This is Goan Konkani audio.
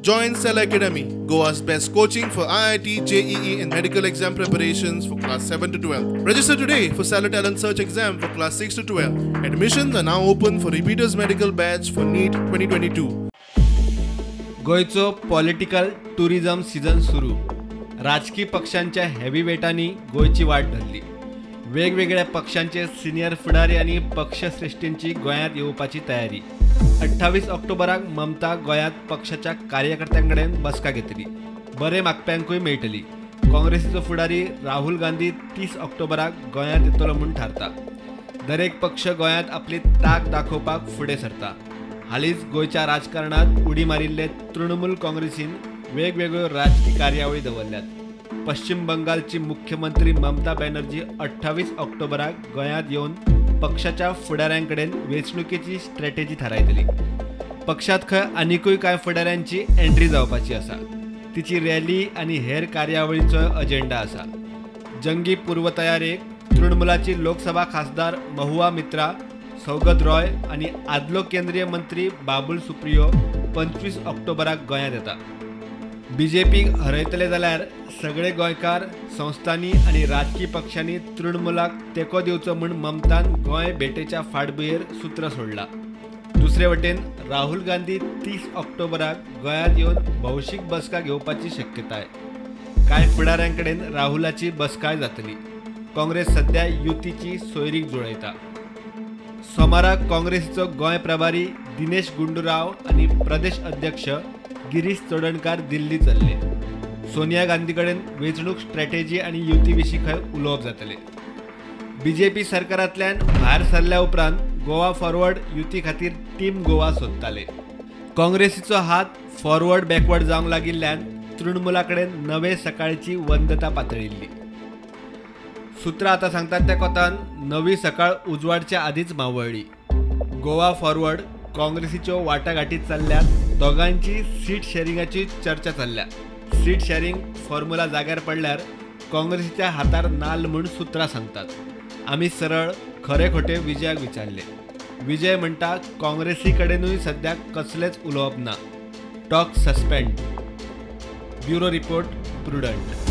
Join Cell Academy, Goa's best coaching for IIT, JEE and medical exam preparations for class 7 to 12. Register today for Stellar Talent Search exam for class 6 to 12. Admissions are now open for repeaters medical batch for NEET 2022. गोंयचो पॉलिटिकल टुरिझम सीझन सुरू. राजकी पक्षांच्या हेवीवेटांनी गोंयची वाट धरली. वेगवेगळ्या पक्षांचे सिनियर फुडारी आनी पक्षश्रेश्ठींची गोंयांत येवपाची तयारी. 28 ऑक्टोबराक ममता गोंयांत पक्षाच्या कार्यकर्त्यां कडेन बसका घेतली. बरे मागप्यांकूय मेळटली. काँग्रेसीचो फुडारी राहुल गांधी 30 ऑक्टोबराक गोंयांत येतलो म्हूण थारता. दरेक पक्ष गोंयांत आपली ताक दाखोवपाक फुडें सरता. हालींच गोंयच्या राजकारणांत उडी मारिल्ले तृणमूल काँग्रेसीन वेगवेगळ्यो राजकी कार्यावळी दवरल्यात. पश्चिम बंगालची मुख्यमंत्री ममता बॅनर्जी 28 ऑक्टोबराक गोंयांत येवन पक्षाच्या फुडाऱ्यां कडेन वेंचणुकेची स्ट्रॅटेजी थारायतली. पक्षांत खंय आनिकूय कांय फुडाऱ्यांची एंट्री जावपाची आसा. तिची रॅली आनी हेर कार्यावळीचो अजेंडा आसा. जंगी पूर्वतयारेक तृणमूलाची लोकसभा खासदार महुआ मित्रा, सौगत रॉय आनी आदलो केंद्रीय मंत्री बाबुल सुप्रियो 25 ऑक्टोबराक गोंयांत येता. बीजेपीक हरयतले जाल्यार सगळे गोंयकार, संस्थांनी आनी राजकी पक्षांनी तृणमूलाक तेंको दिवचो म्हूण ममतान गोंय भेटेच्या फाटभुंयेर सूत्र सोडला. दुसरे वटेन राहुल गांधी 30 ऑक्टोबराक गोंयांत येवन भौशीक बसका घेवपाची शक्यताय. कांय फुडाऱ्यां कडेन राहुलाची बसकाय जातली. काँग्रेस सध्या युतीची सोयरीक जुळयता. सोमाराक काँग्रेसीचो गोंय प्रभारी दिनेश गुंडूराव आनी प्रदेश अध्यक्ष गिरीश चोडणकार दिल्ली चल्ले. सोनिया गांधी कडेन वेंचणूक स्ट्रॅटेजी आनी युती विशीं खंय उलोवप जातलें. बीजेपी सरकारांतल्यान भायर सरल्या उपरांत गोवा फॉरवर्ड युती खातीर टीम गोवा सोदताले. काँग्रेसीचो हात फॉरवर्ड बॅकवर्ड जावंक लागिल्ल्यान तृणमूला कडेन नवे सकाळची वंदता पातळिल्ली. सूत्रां आतां सांगतात त्या कोतान नवी सकाळ उजवाडच्या आदींच मावळ्ळी. गोवा फॉरवर्ड काँग्रेसीच्यो वाटाघाटी चल्ल्यात. दोगांची सीट शेरिंगाची चर्चा चल्ल्या. सीट शेरिंग फॉर्म्युला जाग्यार पडल्यार काँग्रेसीच्या हातार नाल म्हूण सूत्रां सांगतात. आमी सरळ खरे खोटे विजयाक विचारले. विजय म्हणटा काँग्रेसी कडेनूय सद्याक कसलेंच उलोवप ना. Talk suspend. Bureau report, Prudent.